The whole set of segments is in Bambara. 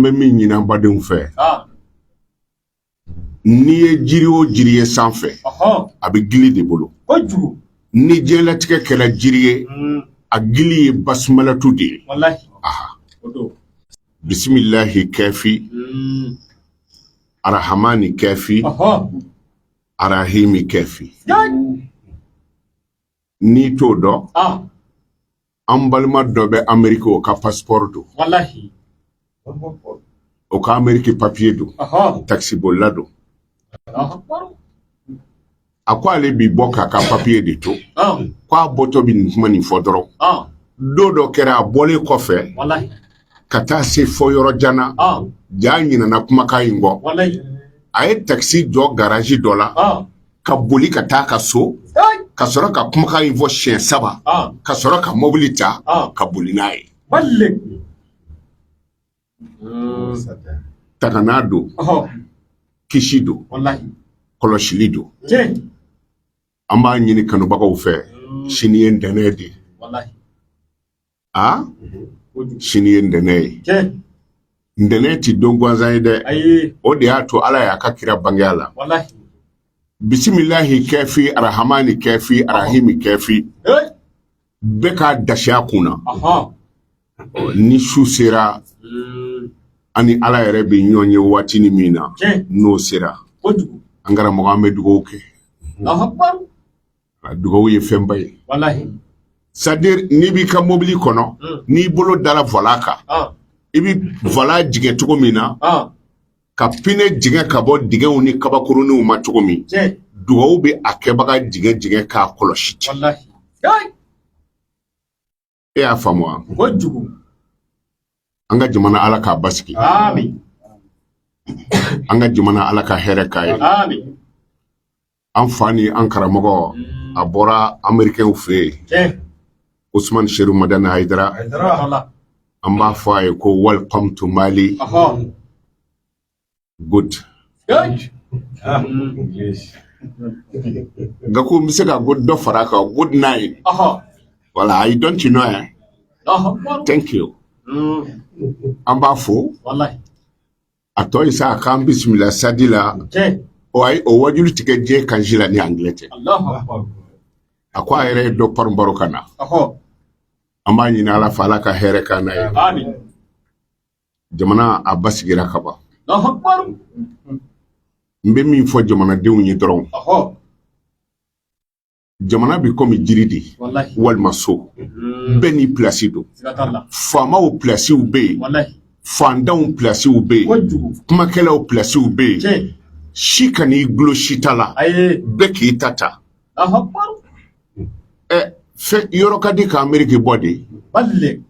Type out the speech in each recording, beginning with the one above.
An bɛ min ɲini an badenw fɛ, n'i ye jiri o jiri ye sanfɛ, a bɛ gili de bolo. Ni diɲɛlatigɛ kɛra jiri ye, a gili ye basumalatu de ye. Aha, bisimilahi kɛfi, arahamani kɛfi, arahimi kɛfi. N'i t'o dɔn, an balima dɔ bɛ Ameriki, o ka passeport don, o ka Ameriki papiye don, takisibolila don. A ko ale bi bɔ k'a ka papiye de to, ko a bɔtɔ bɛ nin kuma nin fɔ dɔrɔn. Don dɔ kɛra, a bɔlen kɔfɛ ka taa se fɔ yɔrɔ jan na, ja ɲinɛna kumakan in kɔ. A ye takisi jɔ garaji dɔ la ka boli ka taa ka so, ka sɔrɔ ka kumakan in fɔ siɲɛ saba, ka sɔrɔ ka mobili ta ka boli n'a ye. Tagana don, kisi don, kɔlɔsili don. An b'a ɲini kanubagaw fɛ, sini ye ntɛnɛn de ye. A sini ye ntɛnɛn ye, ntɛnɛn ti don gansan ye dɛ. O de y'a to Ala y'a ka kira bange a la. Bisimilahi kɛfi, arahamani kɛfi, arahimi kɛfi, bɛɛ k'a dasi a kun na. Ni su sera, ani Ala yɛrɛ bɛ ɲɔgɔn ye waati ni min na, n'o sera, an karamɔgɔ, an bɛ dugawu kɛ. Dugawu ye fɛnba ye. C'est-à-dire, n'i b'i ka mobili kɔnɔ, n'i bolo dara volant kan, i bɛ volant jigin cogo min na, ka pneu jigin ka bɔ dingɛw ni kabakuruninw ma cogo min, dugawu bɛ a kɛbaga jigin jigin k'a kɔlɔsi ten. E y'a faamu wa? Kojugu. An ka jamana, Ala k'a basigi. Amin. An ka jamana, Ala ka hɛrɛ k'a ye. Amin. An fa ni an karamɔgɔ, a bɔra Américainw fɛ yen, Usman Seru Madani Hayidara. Ala. An b'a fɔ a ye ko welcome to Mali. Good. Gaku, n bɛ se ka ko dɔ fara a kan: good night. Voilà, I don't know, eh? Thank you. An b'a fo. A tɔ ye sa, a k'an bisimila sadi la. O ayi, o wajulu tigɛ diɲɛ kan si la ni anglais tɛ. A ko a yɛrɛ ye dɔ paru baro ka na. An b'a ɲini Ala fɛ, Ala ka hɛrɛ k'an n'a ye. Amin. Jamana a basigira ka ban. Allahu akbar. N bɛ min fɔ jamanadenw ye dɔrɔn, jamana bɛ komi jiri de walima so, bɛɛ n'i pilasi don. Siga t'a la. Faamaw pilasiw bɛ yen, fantanw pilasiw bɛ yen, kumakɛlaw pilasiw bɛ yen. Si kan'i gulo si ta la, bɛɛ k'i ta ta. Allahu akbar. Ɛ, fɛn yɔrɔ ka di ka Ameriki bɔ de. Balle.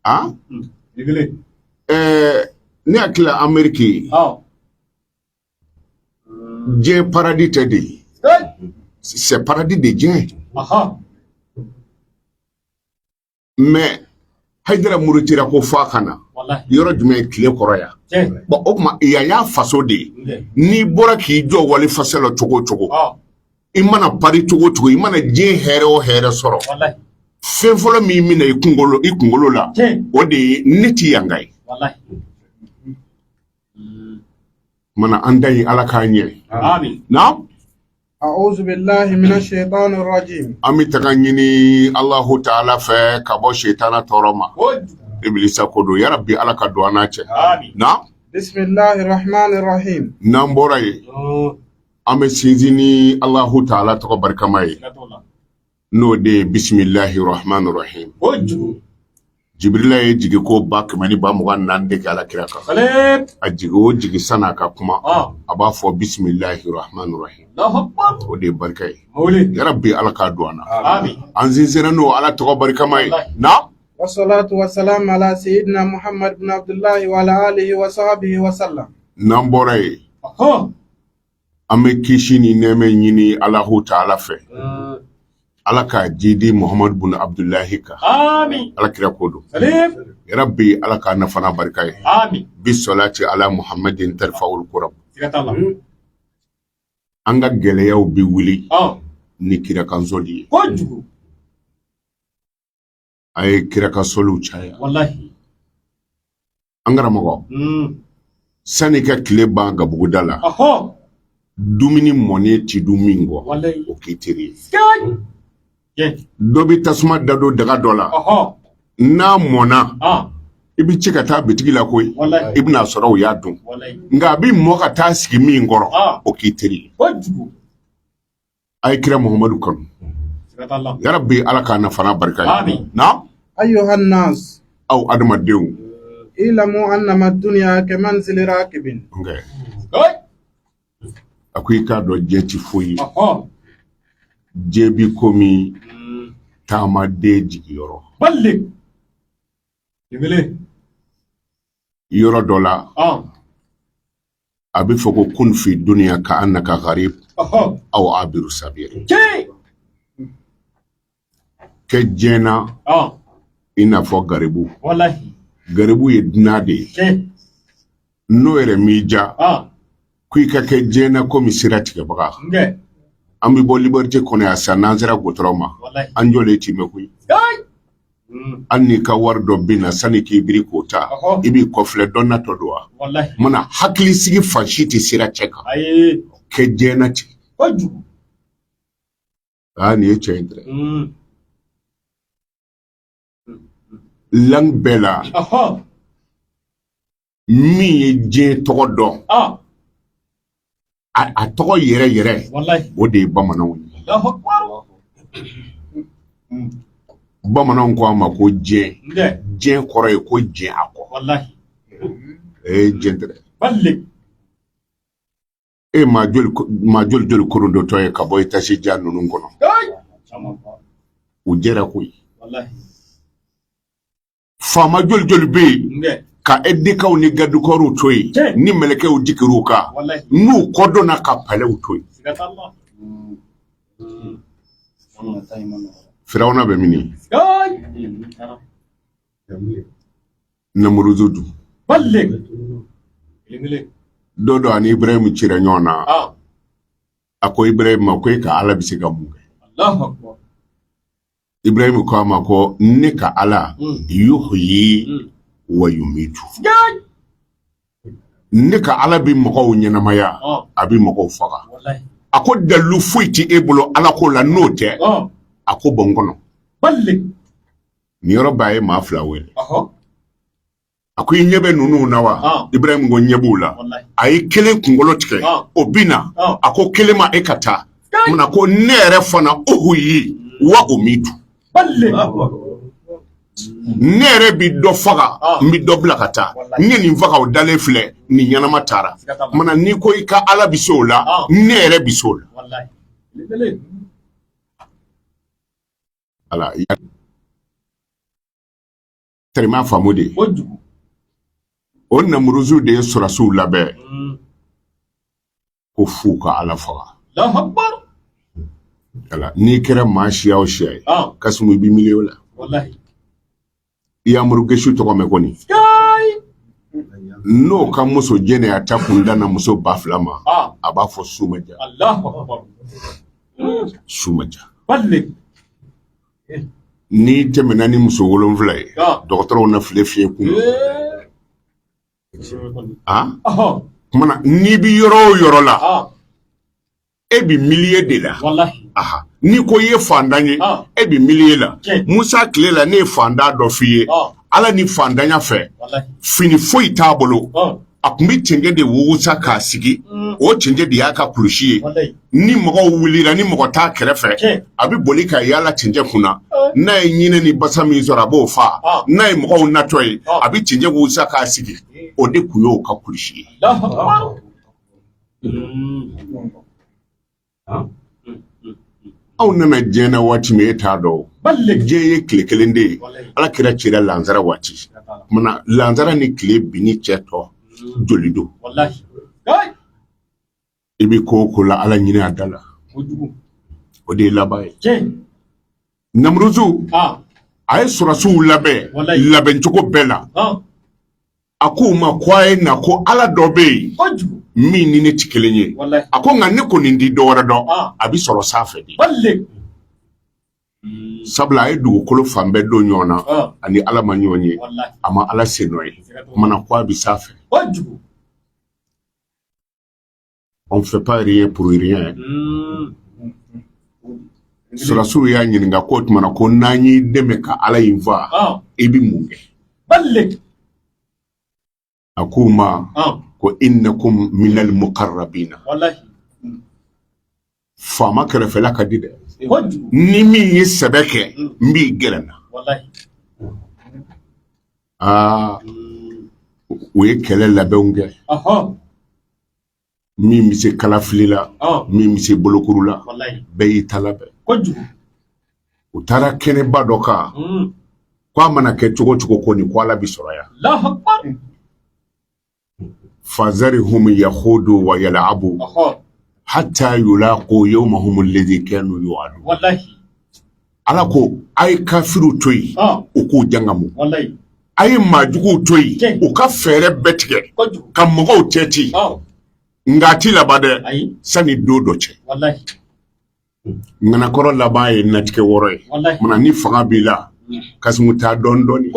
A Réglé. Ɛɛ, ne hakili la, Ameriki diɲɛ paradis tɛ de ye, c'est paradis de diɲɛ. Mais Hayidara murutira ko f'a ka na yɔrɔ jumɛn tile kɔrɔ yan. Bon, o tuma yan y'a faso de ye. N'i bɔra k'i jɔ wali faso la cogo o cogo, i mana pari cogo o cogo, i mana diɲɛ hɛrɛ o hɛrɛ sɔrɔ, fɛn fɔlɔ min minɛ i kunkolo la, o de ye ne ti yanka ye. Mana an da ye, Ala k'an ɲɛ. Amin. Naam. أعوذ بالله من الشيطان الرجيم. An bɛ taga ɲini Alahu Taala fɛ ka bɔ setana tɔɔrɔ ma. Ibilisa ko don. Yarabi, Ala ka don an n'a cɛ. Amin. Naam. بسم الله الرحمن الرحيم. N'an bɔra yen, an bɛ sinsin ni Alahu Taala tɔgɔ barikama ye, Siga t'o la. n'o de ye bisimilahi rahmani rahim. Jibirila ye jigi ko 1240 de kɛ Ala kira kan. A jigi o jigi, san'a ka kuma, a b'a fɔ bisimilahi rahmani rahim. Allahu akbar. O de ye barika ye. Mawuli. Yarabi, Ala k'a don an na. Amin. An sinsinna n'o Ala tɔgɔ barikama ye. Naam. والصلاة والسلام على سيدنا محمد بن عبد الله وعلى آله وصحبه وسلم. N'an bɔra yen, an bɛ kisi ni nɛɛmɛ ɲini Alahu Taala fɛ, Ala k'a jidi Muhamadu bun Abdulahi kan. Amin. Ala kira ko don. Salim. Yarabi, Ala k'a nafa n'a barika ye. Amin. Bi salati ala Muhammadin tarfa'ul kurab. Siga t'a la. An ka gɛlɛyaw bɛ wuli ni kira kan sɔli ye. A ye kira ka sɔliw caya. Wallahi. An karamɔgɔ, sani ka tile ban gabuguda la, dumuni mɔnen ti dun min kɔ, o k'i teri ye. Dɔ bɛ tasuma da don daga dɔ la, n'a mɔna, i bɛ ci ka taa bitigi la koyi, i bɛna sɔrɔ u y'a dun. Nka a bɛ mɔ ka taa sigi min kɔrɔ, o k'i teri ye. A ye kira Muhamadu kanu. Yarabi, Ala k'a nafa n'a barika ye. Na أيها الناس. Aw adamadenw. اعلموا أنما الدنيا كمنزل راكب. Nkɛ a ko i k'a dɔn, diɲɛ ti foyi ye, diɲɛ bi komi taamaden jigiyɔrɔ. Yɔrɔ dɔ la, a bɛ fɔ ko kun fi duniya ka annaka gharib aw abiru sabil. Kɛ diɲɛ na i n'a fɔ garibu. Garibu ye dunan de ye. N'o yɛrɛ m'i ja, ko i ka kɛ diɲɛ na komi sira tigɛbaga. An bɛ bɔ Liberté kɔnɔ yan sisan, n'an sera gotɔrɔn ma, an jɔlen t'i mɛn koyi. Hali n'i ka wari dɔ bɛ na, sani k'i biri k'o ta, i b'i kɔfilɛ, dɔ natɔ don wa? Mana hakilisigi fan si tɛ sira cɛ kan kɛ diɲɛ na ten. Aa, nin ye cɛ in dɛ. Langue bɛɛ la, min ye diɲɛ tɔgɔ dɔn, a tɔgɔ yɛrɛ yɛrɛ, o de ye bamananw ye. Bamananw ko a ma ko diɲɛ. Diɲɛ kɔrɔ ye ko diɲɛ a kɔ. Ee, diɲɛ tɛ dɛ. E, maa joli maa joli joli korondotɔ ye ka bɔ étage jan ninnu kɔnɔ, u jɛra koyi. Faama joli joli bɛ yen ka edikaw ni gadukɔriw to yen, ni mɛlɛkɛw jigir'u kan, n'u kɔdɔnna ka palɛw to yen. Firawuna bɛ min? Namuruzu dun? Dɔ dɔ ani Ibrahim cira ɲɔgɔn na. A ko Ibrahim ma ko e ka Ala bɛ se ka mun kɛ? Ibrahim ko a ma ko ne ka Ala yuhyi wa yumitu, ne ka Ala bɛ mɔgɔw ɲɛnamaya, a bɛ mɔgɔw faga. A ko dalilu foyi tɛ e bolo Ala ko la n'o tɛ. A ko bɔn kɔnɔ nin yɔrɔ bɛɛ, a ye maa fila wele. A ko i ɲɛ bɛ ninnu na wa? Ibrahim ko n ɲɛ b'u la. A ye kelen kunkolo tigɛ, o binna. A ko kelen ma, e ka taa munna? Ko ne yɛrɛ fana uhyi wa umitu, ne yɛrɛ bi dɔ faga, n bi dɔ bila ka taa. N ye nin faga, o dalen filɛ nin ɲɛnama taara. Mana n'i ko i ka Ala bi se o la, ne yɛrɛ bi se o la. Ala tɛrɛma faamu de. O namuruzu de ye sɔrɔsiw labɛn ko f'u ka Ala faga. Ala, n'i kɛra maa siya o siya ye, Kasimu, i bɛ milieu la. I y'Amuru Gesu tɔgɔ mɛn kɔni? N'o ka muso jɛnɛya ta kun danna muso 2000 ma, a b'a fɔ su ma ja, su ma ja. N'i tɛmɛna ni muso wolonfila ye, dɔgɔtɔrɔw na file fiyɛ kun. A kumana, n'i bi yɔrɔ o yɔrɔ la, e bi milieu de la. Aha, n'i ko i ye fantan ye, e bi milieu la. Musa tile la, ne ye fantan dɔ f'i ye. Ala ni fantanya fɛ, fini foyi t'a bolo. A tun bɛ cɛncɛn de wugusa k'a sigi, o cɛncɛn de y'a ka kulusi ye. Ni mɔgɔw wulila, ni mɔgɔ t'a kɛrɛfɛ, a bɛ boli ka yaala cɛncɛn kunna. N'a ye ɲinɛ ni basa min sɔrɔ, a b'o faa. N'a ye mɔgɔw natɔ ye, a bɛ cɛncɛn wugusa k'a sigi. O de tun y'o ka kulusi ye. Aw nana diɲɛ na waati min, e t'a dɔn. Diɲɛ ye tile kelen de ye. Ala kira cira lansara waati. Kumana, lansara ni tile binni cɛ tɔ joli don? I bɛ ko o ko la, Ala ɲini a da la, o de ye laban ye. Namuruzu a ye sɔrɔsiw labɛn labɛncogo bɛɛ la. A ko u ma ko a ye na, ko Ala dɔ bɛ yen min ni ne tɛ kelen ye. A ko nka ne kɔni di dɔ wɛrɛ dɔn, a bɛ sɔrɔ sanfɛ de. Sabula a ye dugukolo fan bɛɛ don ɲɔgɔn na, ani Ala ma ɲɔgɔn ye, a ma Ala sen nɔ ye. Kumana ko a bɛ s'a fɛ. On fait pas rien pour rien. Sɔrɔdasiw y'a ɲininka k'o tuma na ko n'an y'i dɛmɛ ka Ala in faa, i bɛ mun kɛ? A k'u ma ko innakum minal muqarrabina. Faama kɛrɛfɛla ka di dɛ. Ni min ye sɛbɛ kɛ, n b'i gɛrɛ n na. Aa, u ye kɛlɛ labɛnw kɛ. Min bɛ se kalafili la, min bɛ se bolokuru la, bɛɛ y'i ta labɛn. U taara kɛnɛba dɔ kan, ko a mana kɛ cogo cogo ko nin ko Ala bɛ sɔrɔ yan. Fazarihum yahudu wa yalabu hatta yulaqu yawmahum alladhi kanu yu'adun. Ala ko a ye kafiriw to yen, u k'u jangamu. A ye maajuguw to yen, u ka fɛɛrɛ bɛɛ tigɛ ka mɔgɔw cɛ ci, nka a ti laban dɛ sani don dɔ cɛ. Ŋanakɔrɔ laban ye natigɛ wɔrɔ ye. Munna ni fanga b'i la, Kasimu taa dɔɔni dɔɔni,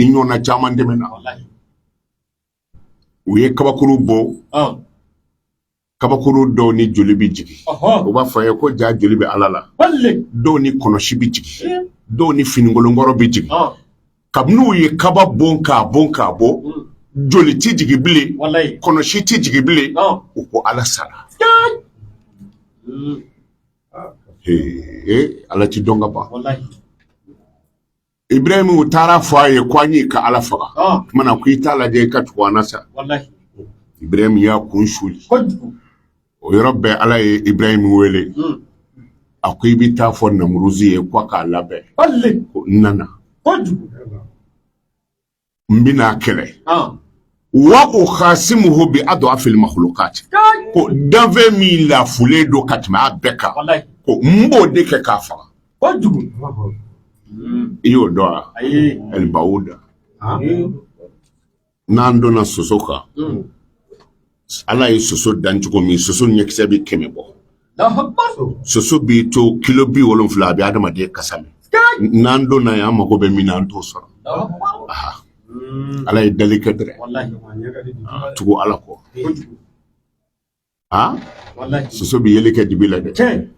i ɲɔgɔnna caman tɛmɛna. U ye kabakuru bɔ, kabakuru dɔw ni joli bɛ jigin, u b'a fɔ a ye ko ja joli bɛ Ala la. Dɔw ni kɔnɔsi bɛ jigin, dɔw ni finikolonkɔrɔ bɛ jigin. Kabini u ye kaba bon k'a bon k'a bɔ, joli tɛ jigin bilen, kɔnɔsi tɛ jigin bilen, u ko Ala sara. Ee, Ala ti dɔn ka ban. Ibrahim, u taara fɔ a ye ko an y'i ka Ala faga. Tuma na ko i t'a lajɛ i ka tugu an na sa. Ibrahim y'a kun suli. O yɔrɔ bɛɛ Ala ye Ibrahim wele. A ko i bɛ taa fɔ Namuruzu ye ko a k'a labɛn. Ko n nana. N bɛna kɛlɛ. Wa ukhasimuhu bi ad'afil makhluqat. Ko danfɛn min lafulen don ka tɛmɛ a bɛɛ kan. Ko n b'o de kɛ k'a faga. I y'o dɔn wa? Alibawuda. N'an donna soso kan, Ala ye soso dan cogo min, soso ɲɛkisɛ bɛ 100 bɔ. Soso b'i to kilo 70, a bɛ adamaden kasa mɛn. N'an donna yen, an mago bɛ min na, an t'o sɔrɔ. Ala ye dali kɛ dɛrɛ, tugu Ala kɔ. Soso bɛ yeli kɛ dibi la dɛ.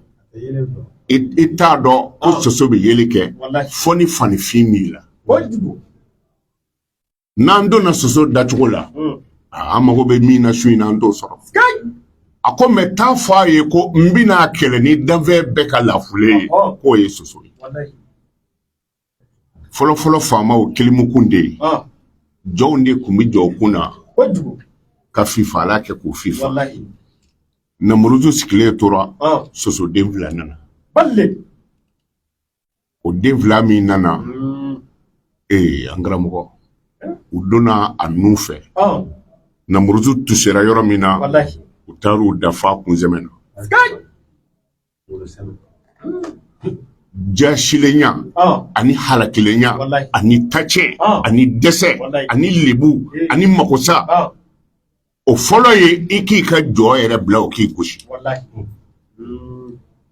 I t'a dɔn ko soso bɛ yeli kɛ fo ni fanifin b'i la. N'an donna soso dacogo la, an mago bɛ min na su in na, an t'o sɔrɔ. A ko mɛ taa fɔ a ye ko n bɛna kɛlɛ ni danfɛn bɛɛ ka lafulen ye, k'o ye soso ye. Fɔlɔfɔlɔ faamaw kilimukun de ye, jɔnw de tun bɛ jɔ u kun na ka fifala kɛ k'u fifa. Namuruzu sigilen tora, sosoden fila nana. O den fila min nana, ee, an karamɔgɔ, u donna a nun fɛ. Namuruzu tusera yɔrɔ min na, u taar'u dafa kunsɛmɛ na. Jasilenya ani halakilenya ani tacɛ ani dɛsɛ ani lebu ani makosa, o fɔlɔ ye i k'i ka jɔ yɛrɛ bila o k'i gosi.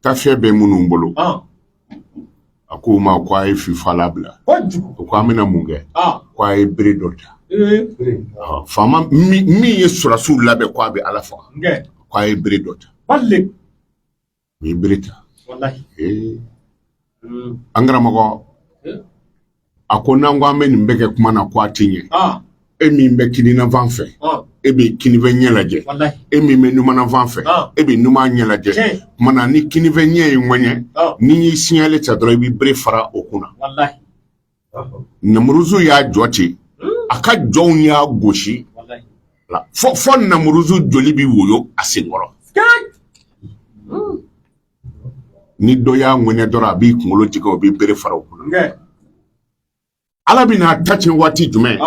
Tafɛ bɛ minnu bolo, a k'u ma ko a ye fifala bila. U ko an bɛna mun kɛ? Ko a ye bere dɔ ta. Faama min ye sɔrɔdasiw labɛn ko a bɛ Ala faga, ko a ye bere dɔ ta. U ye bere ta. An karamɔgɔ, a ko n'an ko an bɛ nin bɛɛ kɛ kuma na, ko a tɛ ɲɛ. E min bɛ kininafan fɛ, e bɛ kinifɛ ɲɛ lajɛ. E min bɛ numanafan fɛ, e bɛ numan ɲɛ lajɛ. Kuma na ni kinifɛ ɲɛ ye ŋɛɲɛ, n'i y'i signalé ta dɔrɔn, i bɛ bere fara o kunna. Namuruzu y'a jɔ ten, a ka jɔnw y'a gosi fo namuruzu joli bɛ woyo a senkɔrɔ. Ni dɔ y'a ŋɛɲɛ dɔrɔn, a b'i kunkolo jigin, o b'i bere fara o kunna. Ala bɛna ta tiɲɛ waati jumɛn?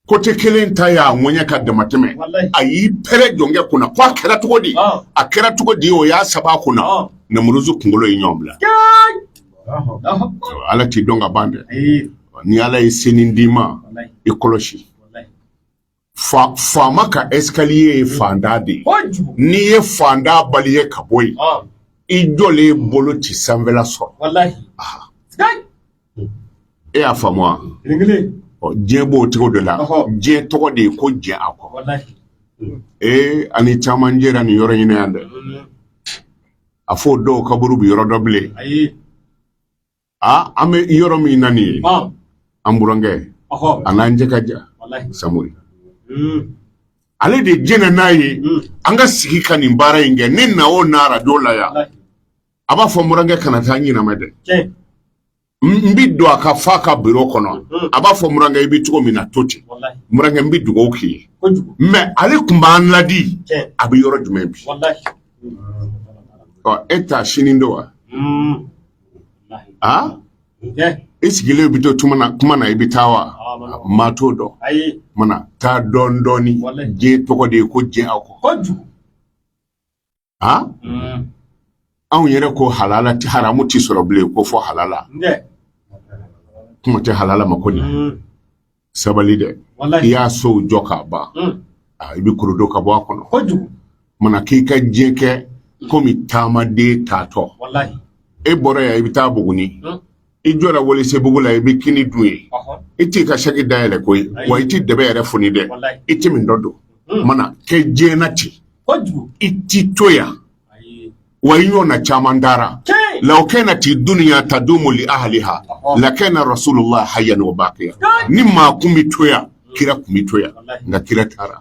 Côté kelen ta y'a ŋɛɲɛ ka damatɛmɛ, a y'i pɛrɛ jɔnkɛ kunna ko a kɛra cogo di? A kɛra cogo di? O y'a saba kunna, namuruzu kunkolo ye ɲɔgɔn bila. Ala t'i dɔn ka ban dɛ. Ni Ala ye senin d'i ma, i kɔlɔsi. Faama ka escalier ye fanda de ye. N'i ye fanda bali ye ka bɔ yen, I jɔlen bolo ti sanfɛla sɔrɔ. E y'a faamu wa? Ɔ, diɲɛ b'o cogo de la. Diɲɛ tɔgɔ de ye ko jɛ a kɔ. Ee, ani caman jɛra nin yɔrɔ in na yan dɛ. A fɔ dɔw kaburu bɛ yɔrɔ dɔ bilen. Aa, an bɛ yɔrɔ min na nin ye, an burankɛ, a n'an cɛ ka jan. Samori, ale de jɛnna n'a ye an ka sigi ka nin baara in kɛ. Ne na o na arajo la yan, a b'a fɔ n burankɛ kana taa ɲinamɛ dɛ. N bi don a ka fa ka biro kɔnɔ, a b'a fɔ n burankɛ, i bɛ cogo min na, to ten. N burankɛ, n bɛ dugawu k'i ye. Mɛ ale tun b'an ladi. A bɛ yɔrɔ jumɛn bi? Ɔ, e ta sini don wa? A i sigilen bɛ to tuma na kuma na, i bɛ taa wa? Maa t'o dɔn. Mana taa dɔɔni dɔɔni, diɲɛ tɔgɔ de ye ko jɛ a kɔ. A anw yɛrɛ ko halala ti, haramu ti sɔrɔ bilen, ko fɔ halala. Kuma tɛ halala ma ko nin. Sabali dɛ, i y'a sow jɔ k'a ban, i bɛ korodo ka bɔ a kɔnɔ. Mana k'i ka diɲɛ kɛ komi taamaden taatɔ. E bɔra yan, i bɛ taa Buguni, i jɔra Welesebugu la, i bɛ kini dun yen, i t'i ka saki dayɛlɛ koyi, wa i t'i dɛbɛ yɛrɛ foni dɛ, i tɛ min dɔ don. Mana kɛ diɲɛ na ten, i t'i to yan wa, i ɲɔgɔnna caman taara. Law kanati dunya tadumu li ahliha lakana rasulullah hayyan wa baqiya. Ni maa kun bɛ to yan, kira kun bɛ to yan, nka kira taara.